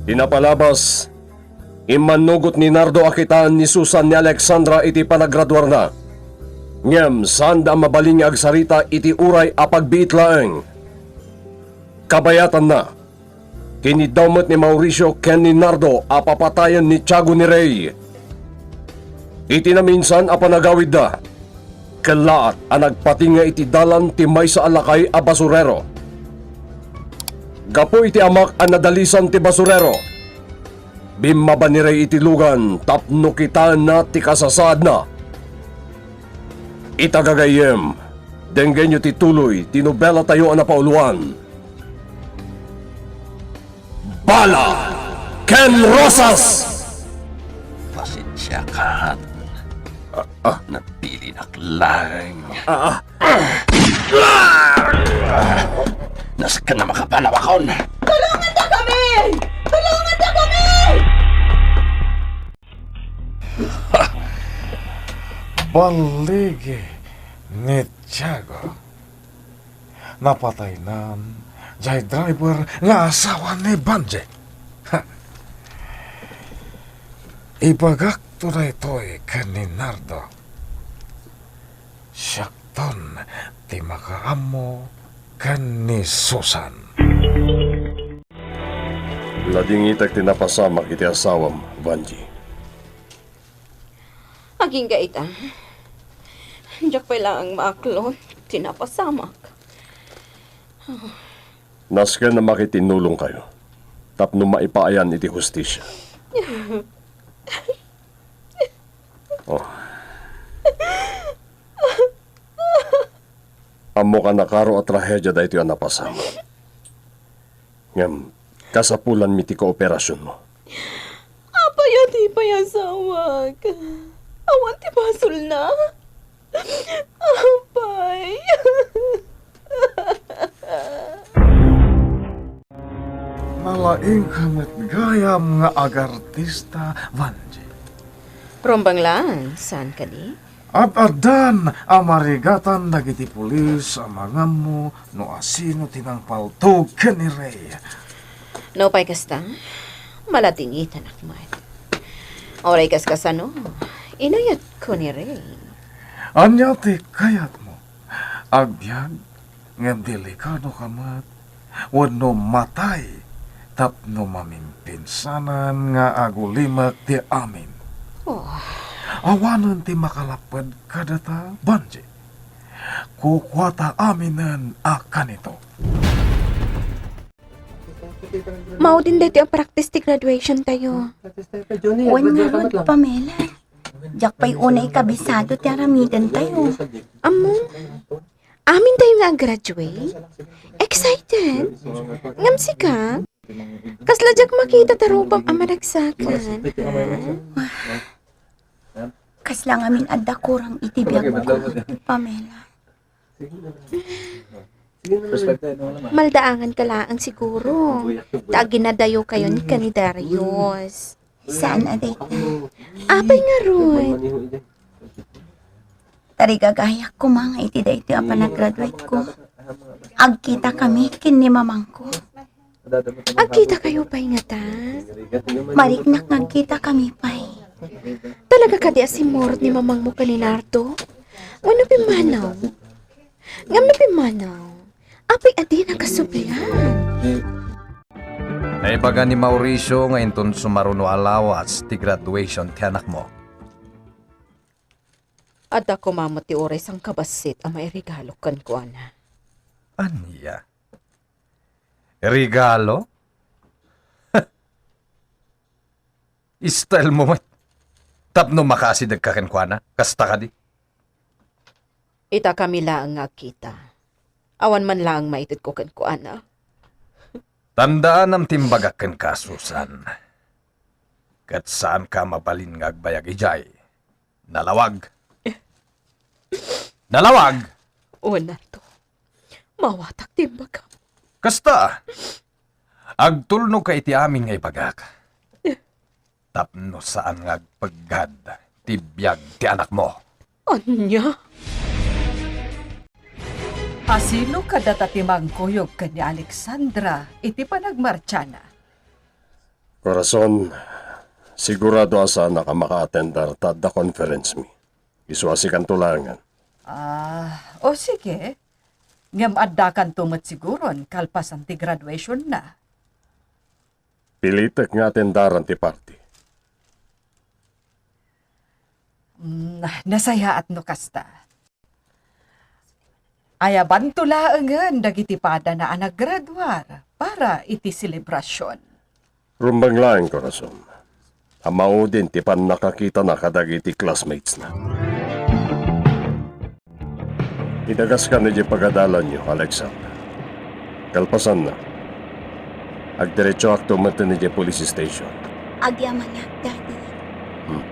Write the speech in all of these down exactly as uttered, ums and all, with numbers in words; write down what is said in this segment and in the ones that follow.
Ti napalabas, immanugot ni Nardo a kitaan ni Susan ni Alexandra iti panagraduarna. Ngem saanda a mabalin nga agsarita iti uray a pagbiit laeng. Kabayatanna, kiniddaw met ni Mauricio ken ni Nardo a papatayen ni Tiago ni Rey. Iti naminsan a panagawidda, kellaat a nagpatinga iti dalan ti maysa a lakay a basurero. Gapu iti amak a nadalisan ti basurero, bimmaba ni Rey iti lugan tapno kitaenna ti kasasaadna. Ita gagayyem, denggenyo ti tuloy ti nobelatayo a napauluan. Bala ken Rosas! Pasensiakan. Ah, ah. Nabilinak laeng. Ah, ah. Nasken a makapanawakon. Tulonganta kami! Tulonganta kami! Balligi ni Tiago. Napataynan jay driver nga asawa ni Vangie. Ha! Ibagakto daytoy ken ni Nardo. Siakton ti makaammo ken ni Susan. Ladingitek ti napasamak iti asawam, Vangie. Agingga ita. Diak pay laeng maaklon ti napasamak. Nasken a makitinnulongkayo tapno maipaayan iti hustisia. Oh. Ammok a nakaro a trahedia daytoy a napasamak. Ngem, kasapulanmi ti kooperasionmo. Apay a di pay asawak? Awan ti basolna? Apay. Nalaingka met gayam nga agartista, Vangie. Rumbeng laeng, saan kadi? Ad-addan a marigatan dagiti pulis a mangammo no asino ti nangpaltog ken ni Rey. Nupay kasta, maladingitanak met. Uray kas kasano, inuyotko ni Rey. Ania ti kayatmo? Agbiag ngem delikadoka met wenno matay tapno mamimpinsanan nga agulimek ti amin. Oh. Awanen ti makalapped kadata, Vangie. Kukuata aminen a kanito. Maudin daytoy a practice ti graduation tayo. Wen ngarud, Pamela. Diak pay unay kabisado ti aramidentayo. Ammo, amintayo nga ag-graduate? Excited? Ngem sika? Kasla diak makita ta rupam a maragsakan, ha? Kasla ngamin adda kurang iti biagko, Pamela. Maldaangan ka laeng siguro. Ta aginadayo kayo ni ken ni Darius. Saan a dayta? Apay ngarud? Tarigagayak koma nga iti daytoy a panagraduate ko. Agkita kami ken ni mamangko. Agkita kayo pay ngata? Mariknak nga agkita kami pay. Talaga kadi a simmurot ni mamangmo ken ni Nardo? Wenno pimmanaw? Ngem no pimmanaw, apay a dina kasublian? Naibaga ni Mauricio nga inton sumaruno a lawas ti graduation ti anakmo. Adda koma met ti uray sangkabassit a mairegalo kenkuana. Ania? Regalo? Style mo met. Tapno makaasidegka kenkuana, kasta kadi? Ita kami laeng nga agkita. Awan man laeng maitedko kenkuana. Tandaanam ti imbagak kenka, Susan. Ket saanka a mabalin nga agbayag idiay. Nalawag. Nalawag! O, Nardo. Mawatak ti imbagam. Kasta, agtulnoka iti amin nga ibagak. Tapno saan nga agpeggad ti biag ti anakmo. Ania? Asino kadata ti mangkuyog ken ni Alexandra iti panagmartiana? Corazon, sigurado a saannak a maka-attendar ta adda conference mi. Isu a sikanto laengen. Ah, o sige. Ngem addakanto met siguron kalpasan ti graduation na. Pilitek nga attendaran ti party. Mm, nasayaat no kasta. Ayabanto laengen dagiti padana a naggraduar para iti selebrasyon. Rumbeng laeng, Corazon, a maudin ti pannakakitana kadagiti classmates na. Idagaska idiay pagadalanyo, Alexander. Kalpasanna, agdiretsoakto metten idiay police station. Agyamanak, Daddy. Hmm.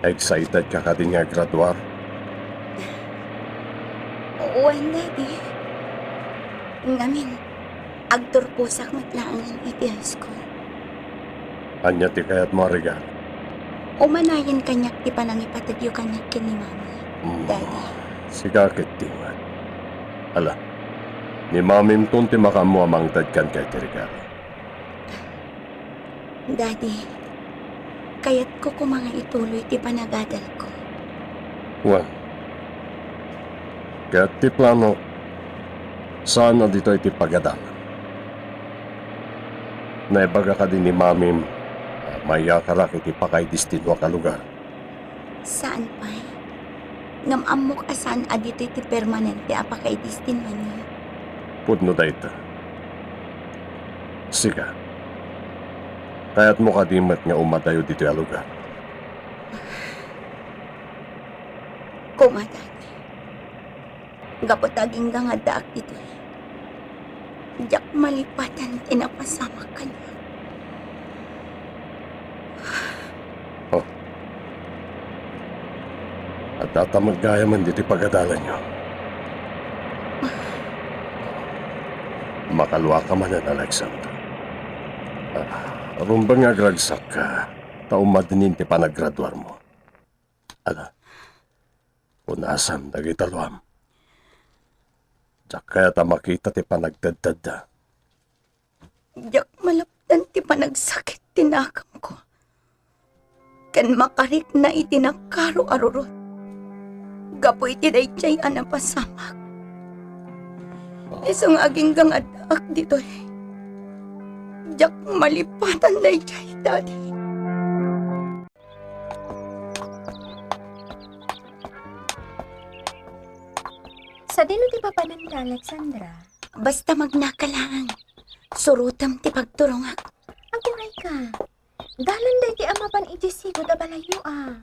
Excited ka kadi nga agraduar? Wen, Daddy. Ngamin, agturposak met laengen iti high school. Ania ti kayatmo a regalo? Umanayen kaniak ti panangipategyo kaniak ken ni Mami, Mm, Daddy. Sika ketdi met. Ala, ni Mamimton ti makaammo a mangted kenka iti regalo. Daddy, kayatko koma nga ituloy ti panagadalko. Wen, ket ti planok, saan a ditoy ti pagadalam. Naibaga kadi ni Mamim a mayakarak iti pakaidestinoak a lugar? Saan pay. Ngem ammok a saan a ditoy ti permanente a pakaidestinoanyo. Pudno dayta. Sika, kayatmo kadi met nga umadayo ditoy a lugar? Koma, Daddy. Gapu ta agingga nga addaak ditoy, diak malipatan ti napasamak kaniak. Oh. Addata met gayamen ditoy pagadalanyo. Makaluaka manen, Alexander. Ah, rumbeng nga agragsakka, ta umadnin ti panagraduarmo. Ala, unasam dagita luam. Diak kayat a makita ti panagtedtedda. Diak malapdan ti panagsakit ti nakamko ken makarikna iti nakaro a rurot gapu iti daydiay a napasamak. Isu nga agingga nga addaak ditoy, diak malipatan daydiay, Daddy. Sadino ti papananka, Alexandra? Basta magnaka laeng. Surotem ti pagturongak. Aguray ka. Dalan daydi a mapan idiay sigud a balayyo a.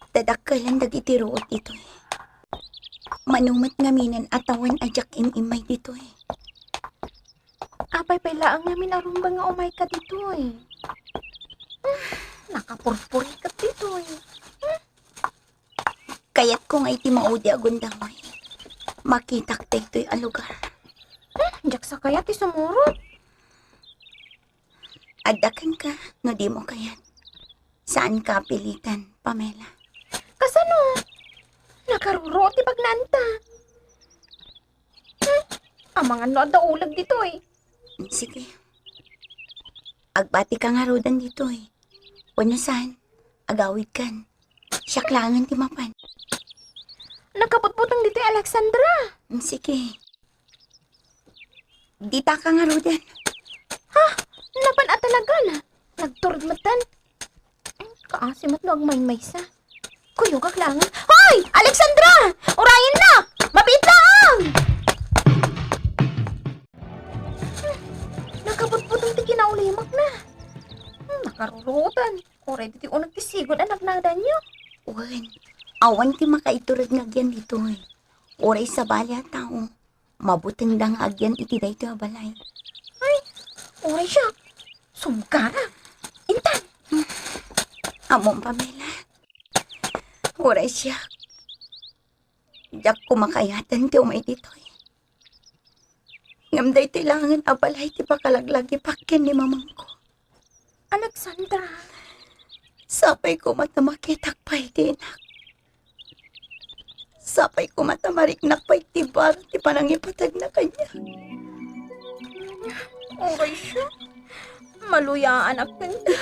Tadakkelen dagiti ruot ditoy. Mano met ngaminen a tawen a diak im-immay ditoy. Apay pay laeng ngamin a rumbeng nga umayka ditoy? Ah, nakapurpuriket ditoy. Hmm? Kayatko nga iti maudi a gundaway, makitak daytoy a lugar. Hmm, diak sa kayat ti sumurot. Adda kenka no dimo kayat. Saanka a pilitan, Pamela. Kasano? Nakaruro ti pagnaanta. Hmm? Amangan no adda uleg ditoy. Sige. Agbatika ngaruden ditoy. Wenno saan, agawidkan. Siak laengen ti mapan. Nakabutbuteng ditoy, Alexandra. Sige. Ditaka ngaruden. Ha? Napan a talaga na? Nagturod metten. Kaasi met no agmaymaysa. Kuyogak laeng. Hoy! Alexandra! Urayennak! Mabiit laeng! Hmm, nakabutbuteng ti kinaulimakna. Hmm, nakarurutan. Uray ditoy uneg ti sigud a nagnadanyo. Wen, awan ti makaiturod nga agyan ditoy. Uray sabali a tao, mabutengda nga agyan iti daytoy a balay. Ay, uray siak. Sumgarak. Intan. Ammom, Pamela. Uray siak. Diak koma kayaten ti umay ditoy. Ngem daytoy laengen a balay ti pakalaglagipak ken ni mamangko. Alexandra. Sapay koma ta makitak pay ti inak. Sapay koma ta mariknak pay ti bar ti panangipategna kaniak. Mauricio, maluyaanak kenka.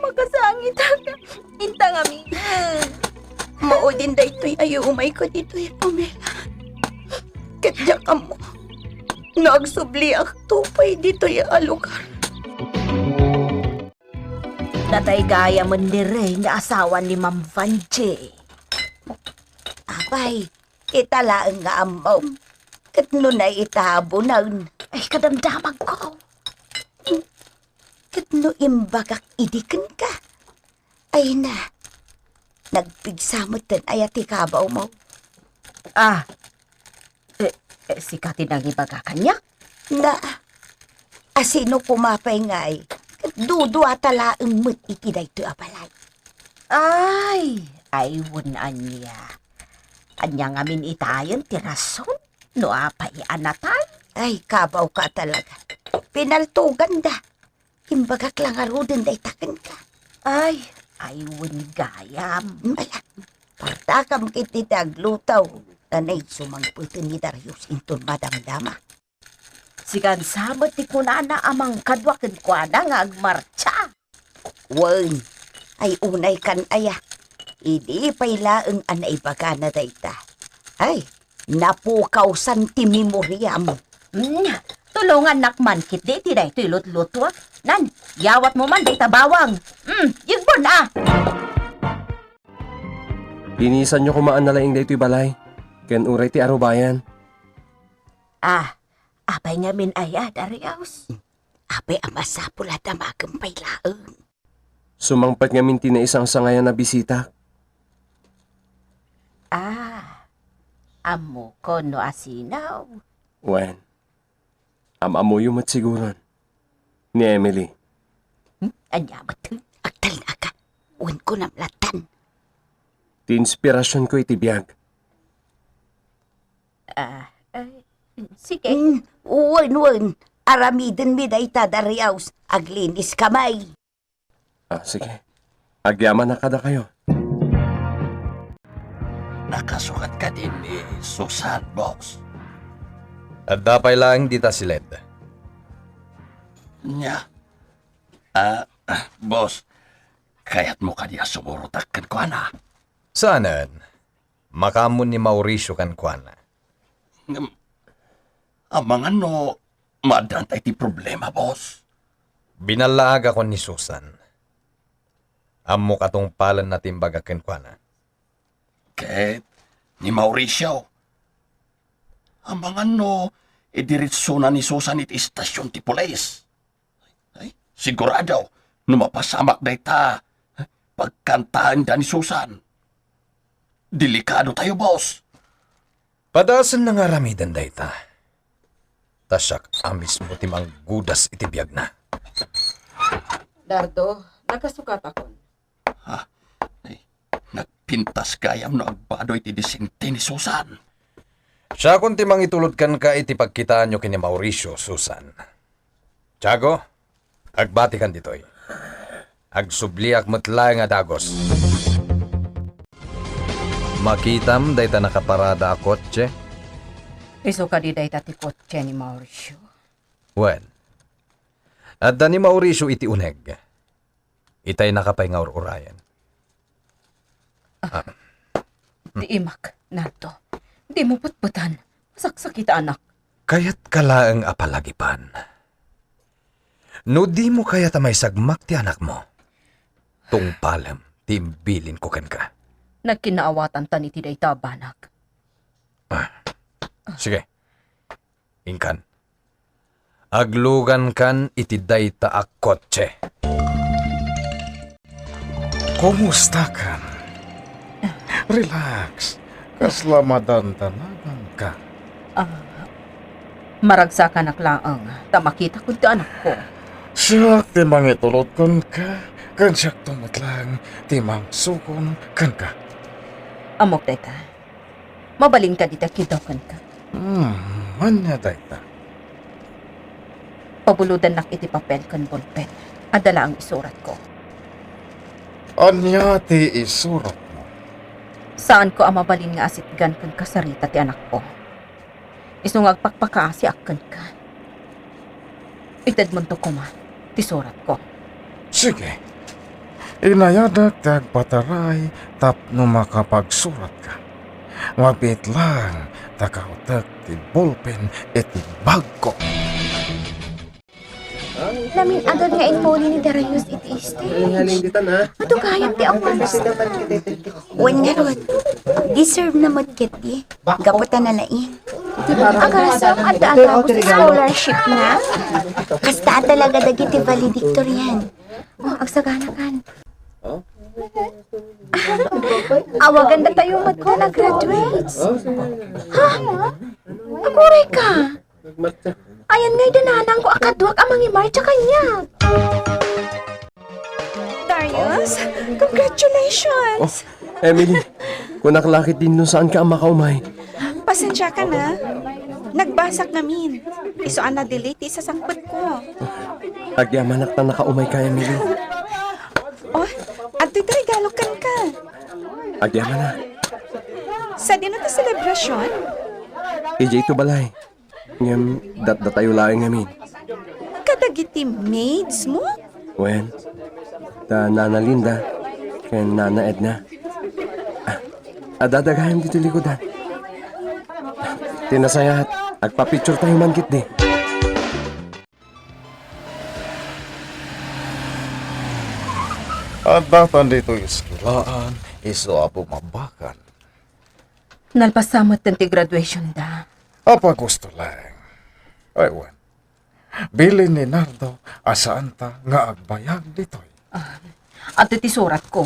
Makasangitak. Inta ngamin. Maudin daytoy a umayko ditoy, Pamela. Ket diak ammo no agsubliakto pay ditoy a lugar. Natay gayamen ni Rey nga asawa ni Ma'am Vanjie. Apay, kita laeng nga ammom. Ket no naitabunan. Ay, kadamdamagko. Ket no imbagak idi kenka. Ay na, nagpigsa metten aya ti kabawmo. Ah, eh, eh, sika ti nangibaga kaniak? Na, asino koma pay ngay, ket duduata laeng met iti daytoy a balay. Ay, ay, wen ania. Ania ngamin itayen ti rason no apay a natay? Ay, kabawka talaga. Pinaltoganda. Imbagak la ngaruden dayta kenka. Ay, ay, wen gayam. Ala, partakam ket iti agluto. Nanay sumangpeten ni Darius inton madamdama. Sikan sa met ti kunana a mangkadua kenkuana nga agmartsa. Wen, ay unay kan aya. Idi pay laeng a naibagana dayta. Ay, napukawsan ti memoriam. Hmm, tulongannak man ketdi iti daytoy lutlutuak. Nan, yawatmo man dayta bawang. Hmm, yigbon a! Inisanyo koma a nalaing daytoy balay, ken uray ti arubayan. Ah, apay ngamin aya, Darius? Apay a masapul a damagem pay laeng? Sumangpet ngamin ti naisangsangayan a bisita. Ah, ammokon no asino. Wen, am-ammoyo met siguron. Ni Emily. Hmm? Ania met? Agtalnaka. Wen, kunam lattan. Ti inspirasionko iti biag. Ah, ay, sige. Mm, wen, wen. Aramidenmi dayta, Darius. Aglinis kamay. Ah, sige. Agyamanak kadakayo. Nakasukat kadi ni Susan, boss? Adda pay laeng dita siled. Nia? Ah, boss, kayatmo kadi a sumurotak kenkuana? Saanen. Makaammo ni Mauricio kenkuana. Ngem, amangan no maaddaan tay ti problema, boss? Binallaagakon ni Susan. Ammok a tungpalenna ti imbagak kenkuana. Ket ni Mauricio, amangan no idiretsona ni Susan iti istasion ti pulis. Ay, sigurado, no mapasamak dayta, pagkantaenda ni Susan. Delikado tayo, boss. Padasen nga aramiden dayta. Ta siak a mismo ti manggudas iti biagna. Dardo, nakasukatakon. Ha? Ay, nagpintas gayam no agbado iti disente ni Susan. Siakon ti mangitulod kenka iti pagkitaanyo ken ni Mauricio, Susan. Tiago, agbatikan ditoy. Agsubliak met laeng a dagus. Makitam dayta nakaparada a kotse? Isu kadi dayta ti kotse ni Mauricio? Wen, adda ni Mauricio iti uneg. Itay nakapay nga ur-urayen. Ah. Ti imak, Nardo. Dimo petpetan. Masaksakitanak. Kayatka laeng a palagipan. No dimo kayat a maisagmak ti anakmo, tungpalem ti imbilinko kenka. Nagkinaawatantan iti dayta a banag. Ah. Sige. Inkan. Aglugankan iti dayta a kotse. Kumustakan? Relax. Kasla madandanaganka. Ah, maragsakanak laeng ta makitak ti anakko. Siak ti mangitulod kenka, ken siakto met laeng ti mangsukon kenka. Ammok dayta. Mabalin kadi ta kidaw kenka? Hmm, ania dayta? Pabulodannak iti papel ken bolpen. Adda laeng isuratko. Ania ti isuratmo? Saanko a mabalin nga asitgan ken kasarita ti anakko. Isu nga agpakpakaasiak kenka. Itedmonto koma ti suratko. Sige. Inayadek ti agpataray tapno makapagsuratka. Mabiit laeng ta kahutek ti ballpen iti bagko. Namin-adun nga immuli ni Darius iti stage. Adu gayam ti awards. Wen ngarud, deserve na met ketdi. Gapu ta nalaing. Agasem, adda a tapos scholarship na. Kasta talaga dagiti valedictorian. Oh, agsaganakan. Awagan datayo met ta na graduates. Ha? Aguray ka. Ayan ngay dananangko a kaduak a mangimarcha kaniak. Darius, congratulations! Oh, Emily, kunak la ketdin no saanka a makaumay. Pasensiaka na. Nagbasak ngamin. Isu a na-delay ti isasangpetko. Agyamanak ta nakaumayka, Emily. Oh, adtoy ti regalo kenka. Agyamanak. Sadino ti selebrasion? Idiay to balay. Ngem datdatayo laeng ngamin. Kadagiti maids mo? Wen, da Nana Linda ken Nana Edna. Ah, adda gayam ditoy likudan. Ti nasayaat, agpa-picture tayo man ketdi. Adda tan ditoy eskilaan, isu a bumabakan. Nalpasamet ti graduation da. Apa gusto laeng? Ay, wen. Bilin ni Nardo a saanta nga agbayag ditoy. Ah, adda ti suratko.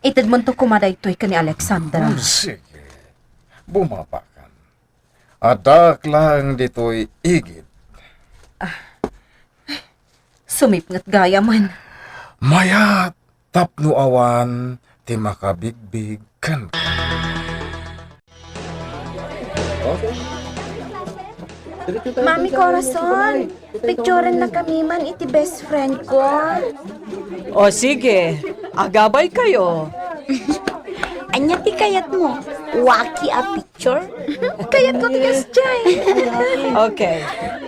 Itedmonto koma daytoy ken ni Alexandra. Hmm, sige. Bumabakan. Addaak laeng ditoy igid. Ah. Sumipnget gayamen. Mayat tapno awan ti makabigbig kenka. Mami Corazon, picturenna kami man iti best friend ko. O sige, agabay kayo. Ania ti kayatmo? Waki a picture? Kayatko ti kasdiay. Okay.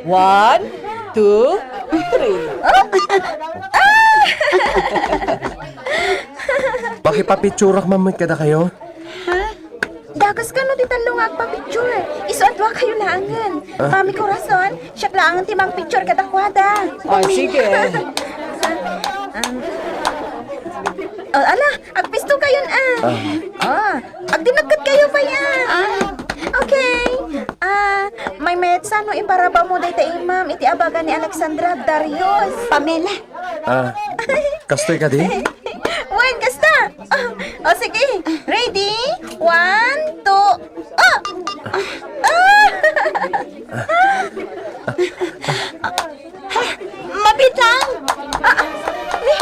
One, two, three. Makipapicturak man met kadakayo? Ha? Dagus kano ti tallo nga agpapicture. Isu a duakayo laengen. Ah. Mami Corazon, siak laengen ti mangpicture kadakuada. Ah, sige. Um, oh, ala, agpistokayon, ah. Ah. Oh, agdinagketkayo pay, ah. Ah. Okay. Ah, maymayatsa no iparabamo dayta imam iti abaga ni Alexandra Darius. Pamela. Ah, kastoy kadi? Wen, kasta. Oh, oh, sige. Ready? One, two. Oh! Ah! Mabiit lang! Ah, ni,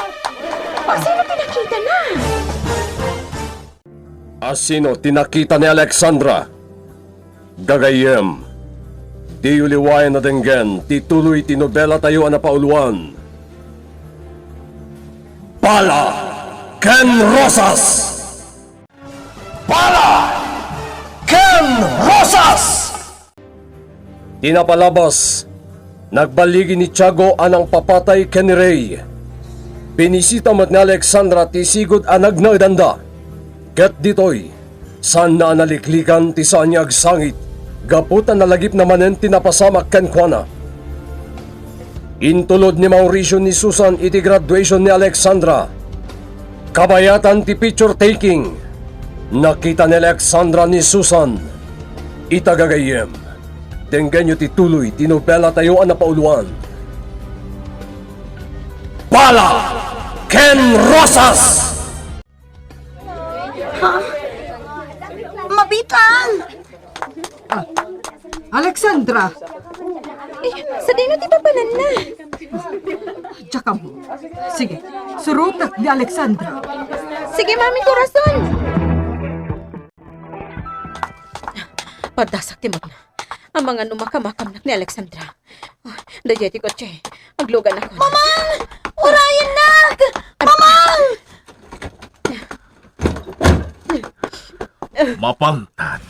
asino ti nakitana? Asino ti nakita ni Alexandra? Gagayyem, diyo liwayan a denggen ti tuloy ti nobelatayo a napauluan, Bala ken Rosas! Bala ken Rosas! Ti napalabas, nagballigi ni Tiago a nangpapatay ken ni Rey. Binisita met ni Alexandra ti sigud a nagnaedanda. Ket ditoy, saanna a naliklikan ti saan nga agsangit gapu ta nalagipna manen ti napasamak kenkuana. Intulod ni Mauricio ni Susan iti graduation ni Alexandra. Kabayatan ti picture taking, nakita ni Alexandra ni Susan. Ita gagayyem, denggenyo ti tuloy ti nobelatayo a napauluan, Bala ken Rosas! Ha? Mabiit lang! Ah, Alexandra! Eh, sadino ti papananna? Diak ammo. Sige, surotek ni Alexandra. Sige, Mami Corazon! Pardasak ti magna. Amangan no makamakamnak ni Alexandra. Oh, daydiay ti kotse. Agluganakon. Mamang! Urayennak! Mamang! Mapantad.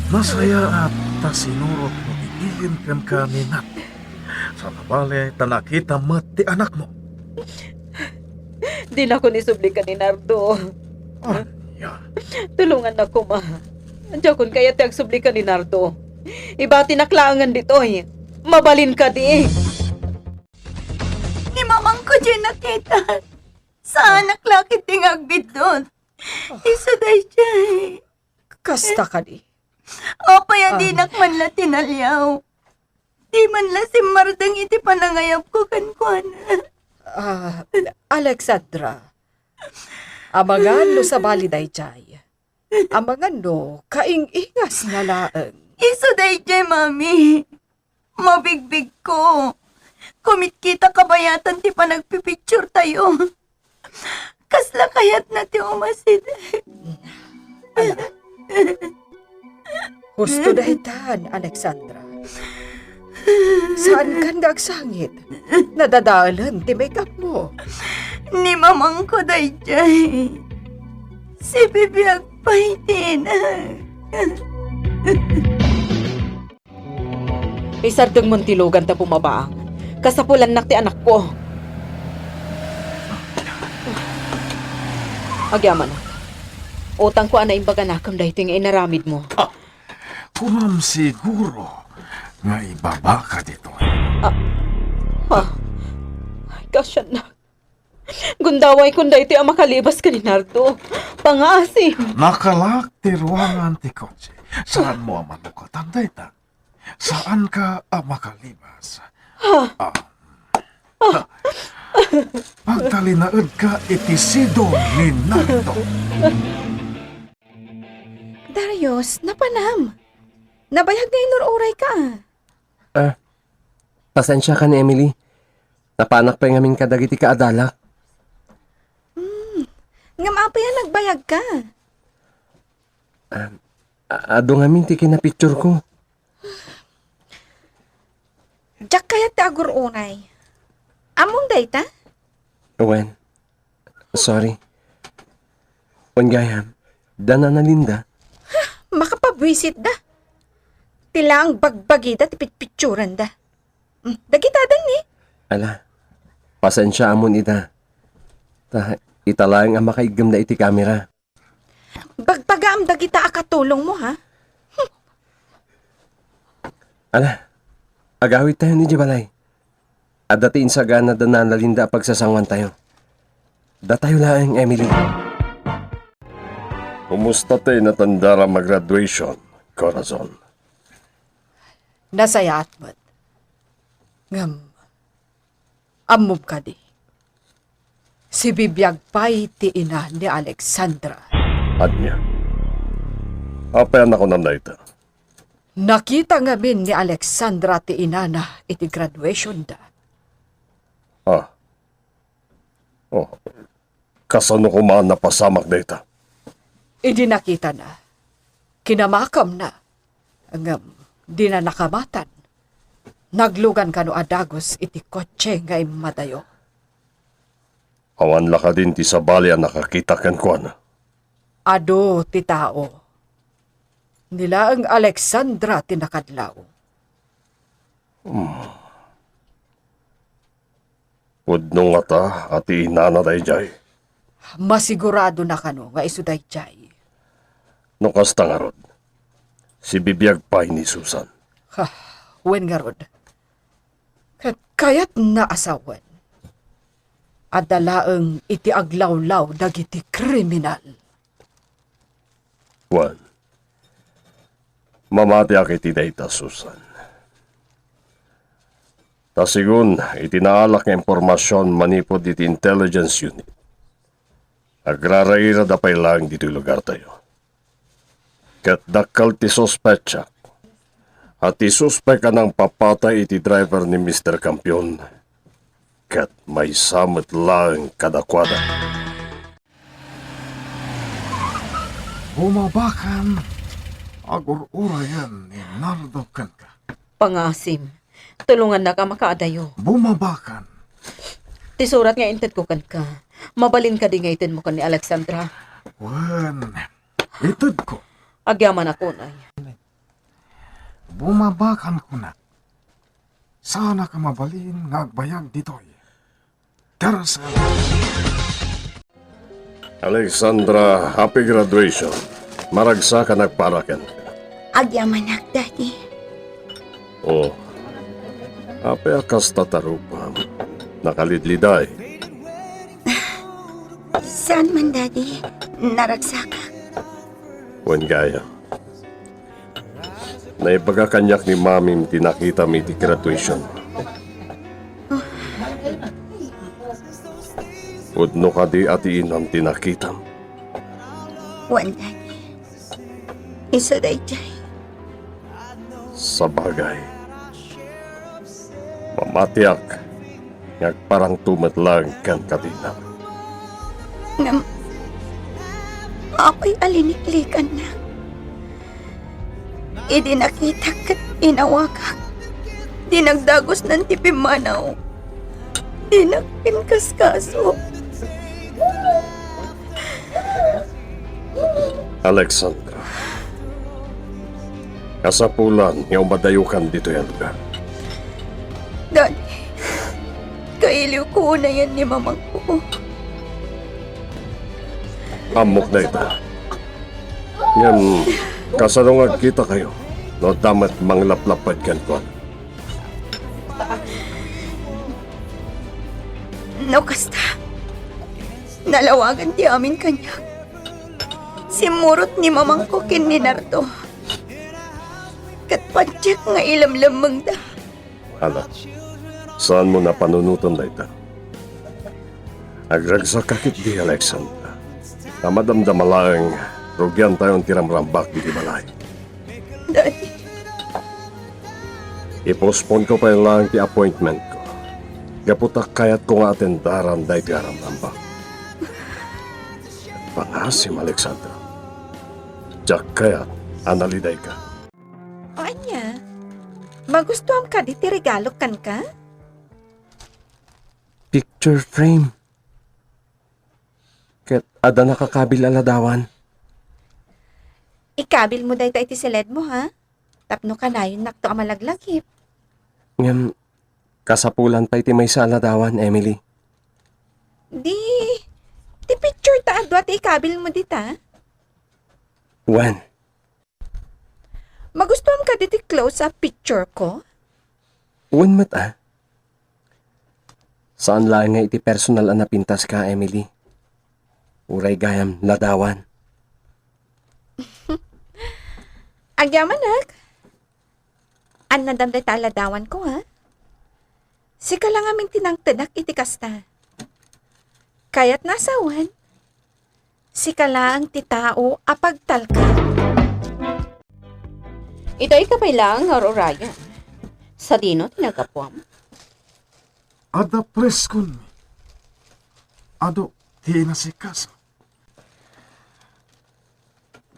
Nasayaat ta sinurotmo ti bilin kenka ni Nardo. Sana bale ta nakitam met ti anakmo. Dinakon isubli ken ni Nardo. Ania? Tulongannak koma. Diakon kayat ti agsubli ken ni Nardo. Ibatinak laengen ditoy. Mabalin kadi. Ni mamangko diay nakita. Saanak la ketdi nga agbiddut. Isu daydiay. Kasta kadi. Apay a dinak man la tinaliaw? Di man la simmardeng iti panangayabko kenkuana. Ah, Alexandra, amangan no sabali daydiay. Amangan no kaing-ingasna laeng. Isu daydiay, Mami. Mabigbigko. Kumitkita kabayatan ti panagpipicturetayo. Kasla kayatna ti umasideg. Ala. Husto daytan, Alexandra. Saankan nga agsangit. Nadadaelen ti make-upmo. Ni mamangko daydiay. Sibibiag pay ti ina. Isardengmon ti lugan ta bumabaang. Kasapulannak ti anakko. Agyamanak. Utangko a naimbag a nakem daytoy nga inaramidmo. Ah, kunam siguro nga ibabaka ditoy. Ah, ah. Ay, kasiannak. Gundaway kon daytoy a makalibas ken ni Nardo. Pangaasim. Nakalak ti ruangan ti kotse. Saanmo a manukatan dayta? Saanka a makalibas? Ah. Ah. Pagtalinaedka iti sidong ni Nardo. Darius, napanam. Nabayag nga inur-urayka. Ah, pasensiakan, Emily. Napanak pay ngamin kadagiti kaadalak. Hmm. Ngem apay a nagbayagka? Ah, a-, adu ngamin ti kinapictureko. Diak kayat ti agur-uray. Ammom dayta? Wen, sorry. Wen gayam, da Nana Linda. Ha, makapabwisitda. Ti laeng bagbagida ti pitpitsuranda. Hmm, dagita danni. Ala, pasensiaamon ita. Ta, ita laeng a makaiggemda iti kamera. Bagbagaam dagita a katulongmo, ha? Ala, agawidtayon idiay balay. Adda ti insagana da Nana Linda a pagsasangoantayo. Datayo laeng, Emily. Kumusta ti inatendam a graduation, Corazon? Nasayaat met. Ngem, ammom kadi, sibibiag pay ti ina ni Alexandra. Ania? Apay a nakunam dayta? Nakita ngamin ni Alexandra ti inana iti graduationda. Ah. Oh. Kasano koma a napasamak dayta? Idi nakitana, kinamakamna, ngem dina nakamatan. Naglugan kano a dagus iti kotse nga immadayo. Awan la kadin ti sabali a nakakita kenkuana? Adu ti tao. Ni laeng Alexandra ti nakadlaw. Hmm. Pudno ngata a ti inana daydiay? Masiguradona kano nga isu daydiay. No kasta ngarud, sibibiag pay ni Susan. Ha, wen ngarud. Ket kayatna a sawen. Adda laeng iti aglawlaw dagiti kriminal. Wen, mamatiak iti dayta, Susan. Ta sigun iti naalak nga impormasion manipud iti intelligence unit, agrarairada pay laeng ditoy lugartayo. Ket dakkel ti suspetsak. A ti suspek a nangpapatay iti driver ni Mister Campion, ket maysa met laeng kadakuada. Bumabakan, agur-urayen ni Nardo kenka. Pangaasim, tulongannak a makaadayo. Bumabakan. Ti surat nga intedko kenka, mabalin kadi nga itedmo ken ni Alexandra? Wen, itedko. Agyamanak unay. Bumabakan kuna. Saanak a mabalin nga agbayag ditoy. Darasem. Alexandra, happy graduation. Maragsakan agpara kenka. Agyamanak, Daddy. Oh, apay a kasta ta rupam? Nakalidliday. Saan man, Daddy. Naragsakak. Wen gayam. Naibaga kaniak ni Mamim ti nakitam iti graduation. Pudno kadi a ti inam ti nakitam? Wen, Daddy. Isu daydiay. Sabagay. Mamatiak nga agparangto met laeng kenka ti inam. Ngem, apay a liniklikannak? Idi nakitak ket inawakak, di nagdagusnan ti pimmanaw. Dinak inkaskaso. Alexandra, kasapulan nga umadayokan ditoy a lugar. Daddy, kailiwko unayen ni mamangko. Ammok dayta. Ngem, kasano nga agkitakayo no adda met manglaplapped kenkuana? No kasta, nalawagan ti amin kaniak. Simmurot ni mamangko ken ni Nardo. Ket patiek nga ilemlemmengda. Ala, saanmo a panunoten dayta. Agragsakka ketdi, Alexandra. Ta madamdama laeng, rugiantayon ti ramrambak iti balay. Daddy. Ipostponko pay laeng ti appointmentko. Gapu ta kayatko nga atendaran daytoy a ramrambak. Pangasim, Alexandra. Diak kayat a nalidayka. O ania? Magustuam kadi ti regalok kenka? Picture frame. Ket adda nakakabil a ladawan. Ikabilmo dayta iti siledmo, ha? Tapno kanayonnakto a malaglagip. Ngem, kasapulan pay ti maysa a ladawan, Emily. Di, ti picture ta a dua ti ikabilmo dita. Wen. Magustuam kadi ti close-up picture ko? Wen met, a. Saan laeng nga iti personal a napintaska, Emily. Uray gayam ladawan. Agyamanak. Annadam dayta a ladawanko, ha? Sika la ngamin ti nangtedak iti kasta. Kayatna a sawen? Sika laeng ti tao a pagtalka. Ita, ita pay laeng nga ur-urayan. Sadino ti naggapuam? Adda preskon. Adu ti inasikaso.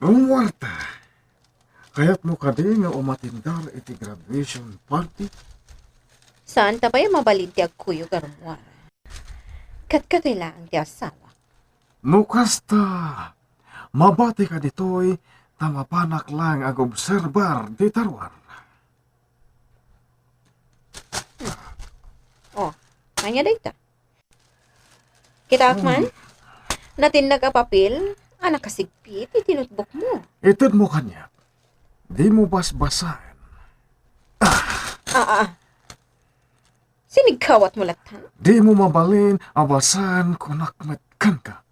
Rumuarta. Kayatmo kadi nga umatindar iti graduation party? Saanta pay a mabalin ti agkuyog a rumuar. Kadkadi laeng ti asawa. No kasta, mabatika ditoy ta mapanak laeng agobserbar dita ruar. Oh, ania dayta? Kitaak man, hmm, natinnag a papel a nakasigpit iti notebookmo. Itedmo kaniak. Dimo basbasaen. Ah, ah. Sinigkawatmo latta? Dimo mabalin a basaen, kunak met kenka.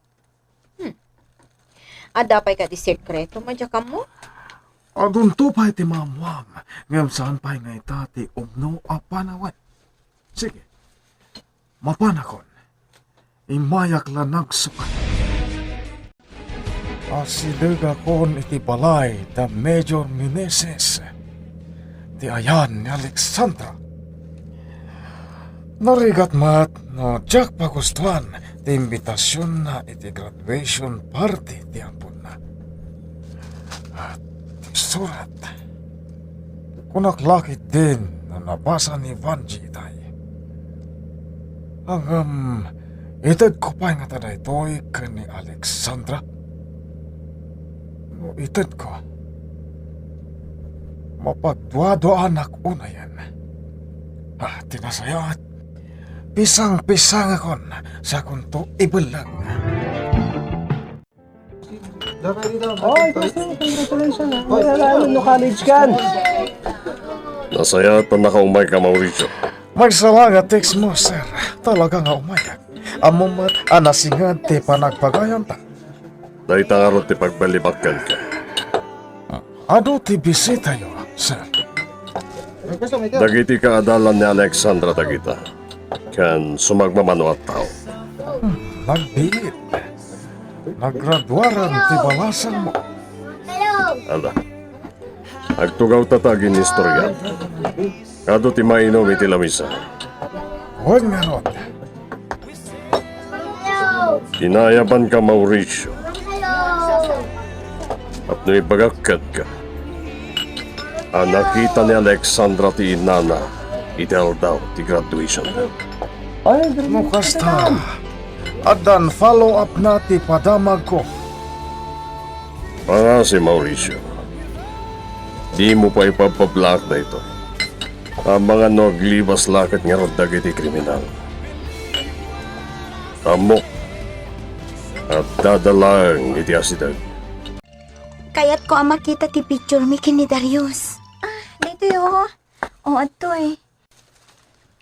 Hmm. Adda pay kadi sekretom a diak ammo? Adunto pay ti maammoam, ngem saan pay nga ita ti umno a panawen. Sige, mapanakon. Immayak la nagsukat. Asidegakon iti balay da Major Meneses, ti ayan ni Alexandra. Narigat met no diak pagustuan ti imbitasionna iti graduation party ti amponna. Ti surat. Kunak la ketdin no nabasa ni Vanji itay. Ngem, itedko pay ngata daytoy ken ni Alexandra? No itedko, Mapagduaduaanak unayen. Ah, ti nasayaat, pisang-pisangakon sakonto ibelleng. Oy, Pastor, congratulations, ah. Wala lang, no college kan. Nasayaat a nakaumayka, Mauricio. Magsalamat, text mo, sir. Talaga nga umayak. Ammom met a nasinged ti panagpagayamta. Dayta ngarud ti pagbalibakkenka. Adu ti bisitayo, sir. Dagiti kaadalan ni Alexandra dagita, ken sumagmamano a tao. Hmm, nagbiit. Nagraduaran ti balasangmo. Ala. Agtugawta ta aginnistorya. Adu ti mainum iti lamisa. Wen ngarud. Inayabanka, Mauricio. Tapno ibagak kenka a nakita ni Alexandra ti inana iti aldaw ti graduation. Ay, No kasta, addan follow-up na ti padamagko. Pangngaasim, Mauricio. Dimo pay ipabpablaak daytoy. Amangan no aglibas la ket ngarud dagiti kriminal. Ammok, addada laeng iti asideg. Kayatko a makita ti picture mi ken ni Darius. Ah, daytoy, o. O, adtoy.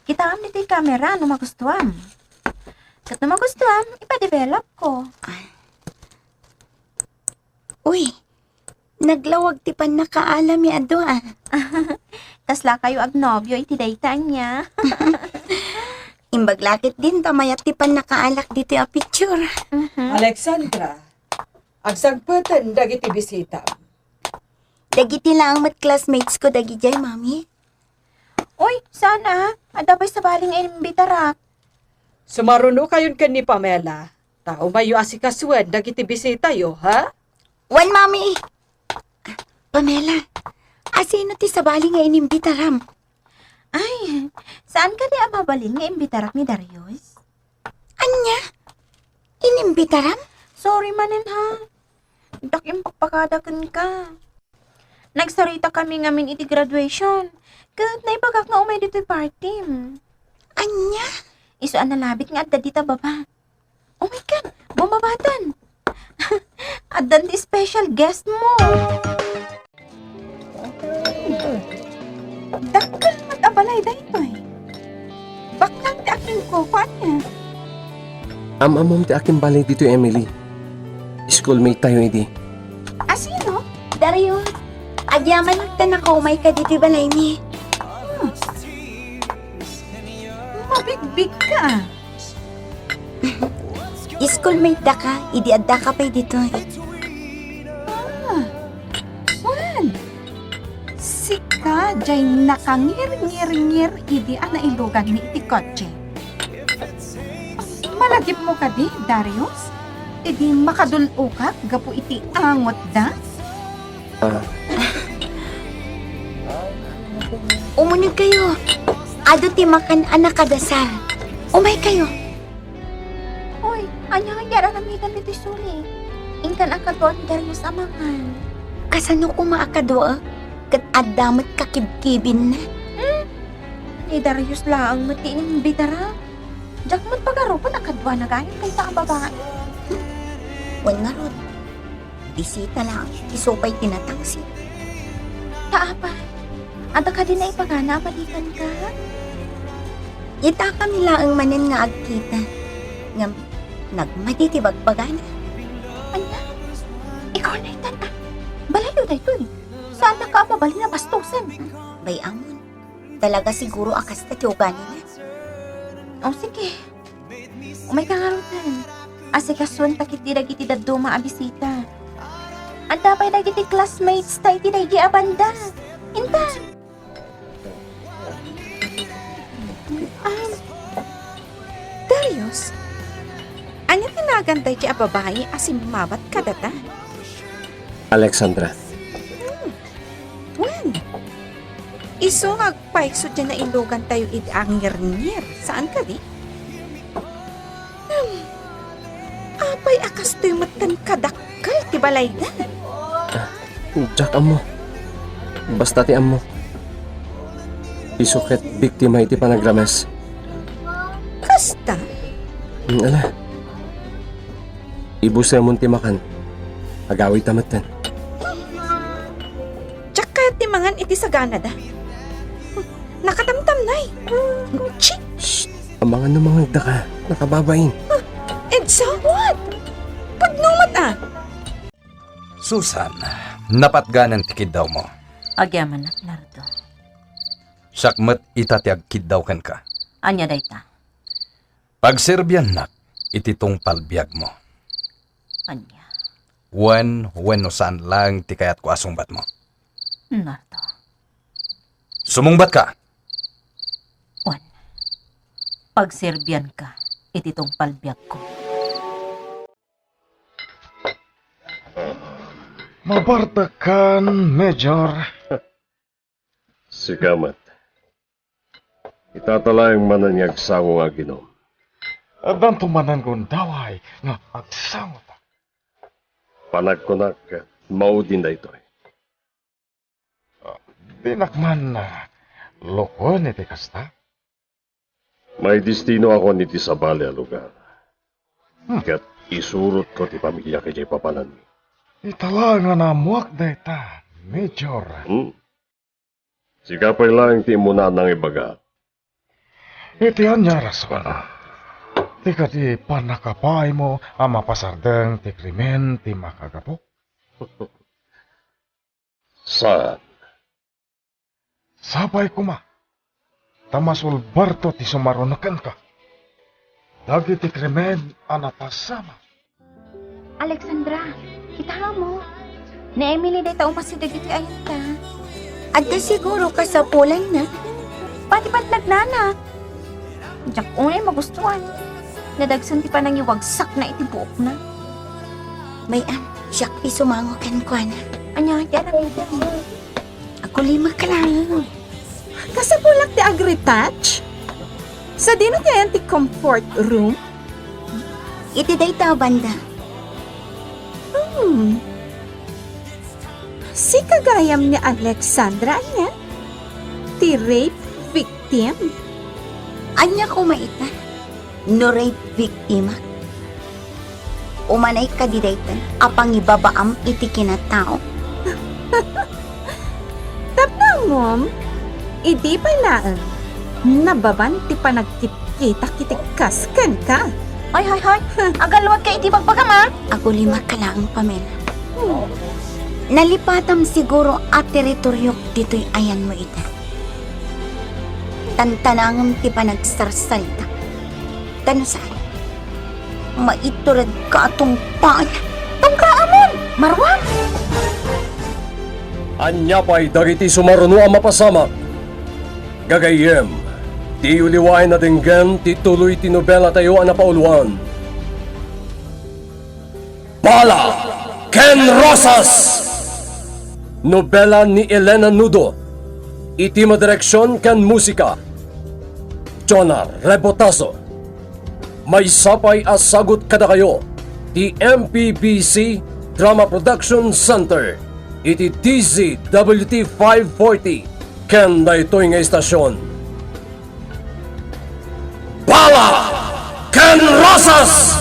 Kitaem ditoy camera no magustuam. Ket no magustuam, ipadevelopko. Uy, naglawag ti pannakaalam mi a dua. Kaslakayo agnobio iti dayta ania? Imbag la ketdin ta mayat ti pannakaalak ditoy a picture. Mhm. Alexandra, agsangpeten dagiti bisita. Dagiti laeng met classmates ko dagidiay, Mami. Uy, saan a. Adda pay sabali nga inimbitarak. Sumarunokayon ken ni Pamela, ta umayyo asikasuen dagiti bisitayo, ha? Wen, Mami. Pamela, asino ti sabali nga inimbitaram? Ay, saan kadi a mabalin nga imbitarak ni Darius? Ania? Inimbitaram? Sorry manen, ha. Addak impakpakada kenka. Nagsaritakami ngamin iti graduation, ket naibagak nga umay ditoy party. Ania? Isu a nalabit nga adda dita baba. Oh my God! Bumabatan! Addan ti special guest mo! Dakkel met a balay daytoy. Baknang ti akinko, kuan niya. Am-ammom ti akin balay ditoy, Emily. Schoolmate tayo idi. Asino? Darius, agyamanak ta nakaumayka ditoy balaymi. Hmm. Mabigbigka, ah. Schoolmate daka, idi addaka pay ditoy. Ah, wen, sika jay nakangirngirngir idi a nailuganmi iti kotse. Malagipmo kadi, Darius, idi makadul-okak gapu iti angotda? Ah. Umunegkayo. Adu ti makan a nakadasar. Umaykayo. Oy, ania nga aramidem iti suli? Inkan a kadua ni Darius a mangan. Kasano koma a kadua? Ket adda met kakibkibinna. Hmm? Ni Darius laeng met ti inimbitara. Diak met pagarupen a kaduana gayam dayta a babai. Wen ngarud, bisita laeng, isu pay ti natangsit. Ta apay, adda kadi naipagana a balikanka? Itakami laeng manen nga agkita, ngem nagmadi ti bagbagana. Ania? Ikaw na itan, ah. Balayyo daytoy. Saannaka a mabalin a bastosen. Bay-amon. Talaga siguro a kasta ti ugalina. O, sige. Umayka ngaruden. Asikasuenta ketdi dagiti dadduma a bisita. Adda pay dagiti classmates ta iti daydi a banda. Inta. Um, Darius, ania ti nagan daydi a babai a simmabat kadata? Alexandra. Hmm. Wen, isu nga agpaikso diay nailugantayo idi a ngirngir, saan kadi? Hmm, apay a kastoy metten kadakkel ti balayda? Ah, diak ammo. Basta ti ammok, isu ket biktima iti panagrames. Kasta? Hmm, ala. Ibusemon ti makan. Agawidta metten. Diak kayat ti mangan iti saganada. Nakatamtamnay. Chi! Shh! Amangan no mangngegdaka. Nakababain. Edsa, what? Pudno met a. Susan, napatganen ti kiddawmo. Agyamanak, Nardo. Siak met ita ti agkiddaw kenka. Ania dayta? Pagserbiannak iti tungpal biagmo. Ania? Wen, wenno saan laeng ti kayatko a sungbatmo. Nardo. Sumungbatka! Wen, pagserbianka iti tungpal biagko. Mabartekkan, Major. Sika met. Itata laeng manen nga agsango nga aginom. Addanto manen gundaway nga agsangota. Panagkunak, maudin daytoy. Ah, dinak man, ah, lokoen iti kasta. Maidestinokon iti sabali a lugar. Hmm. Ket isurotko ti pamiliak idiay papananmi. Ita laeng nga naammoak dayta, Major. Hmm. Sika pay laeng ti immuna a nangibaga. Iti ania a rason? Ti kadi pannakapaaymo a mapasardeng ti krimen ti makagapu? Saan? Sapay koma, ta masulbarto ti sumaruno kenka dagiti krimen a napasamak. Alexandra, kitam? Ni Emily dayta umassi dagiti ayanta. Adda siguro kasapulanna. Pati patlagnana. Diak unay magustuan. Nadagsen ti panangiwagsakna iti buokna. May-am, siak ti sumango kenkuana. Ania, diak na. Agkulimak laeng. Kasapulak ti agretouch? Sadino ti ayan ti comfort room? Iti dayta a banda. Hmm. Sika gayam ni Alexandra, ania? Ti rape victim? Ania koma ita? No rape victimak? Umanay kadi dayta a pangibabaam iti kinatao? Tapno ammom, idi pay laeng, nababan ti panagkitkitak iti kas kenka. Hoy, hoy, hoy! Agalluadka iti bagbagam, a! Agulimak laeng, Pamela. Nalipatam siguro a teritoriok ditoy ayanmo ita. Tantanangem ti panagsarsalita. Ta no saan, maituredka a tungpaanna. Tungpaamon, Maruam! Ania pay dagiti sumaruno a mapasamak? Gagayyem, diyo liwaen a denggen ti tuloy ti nobelatayo a napauloan. Bala ken Rosas! Nobela ni Elena Nudo. Iti madireksion ken musika, Jonah Rebotazo. Maysa pay a sagut kadakayo ti M P B C Drama Production Center iti D Z W T five forty ken daytoy nga istasion. Bala ken Rosas!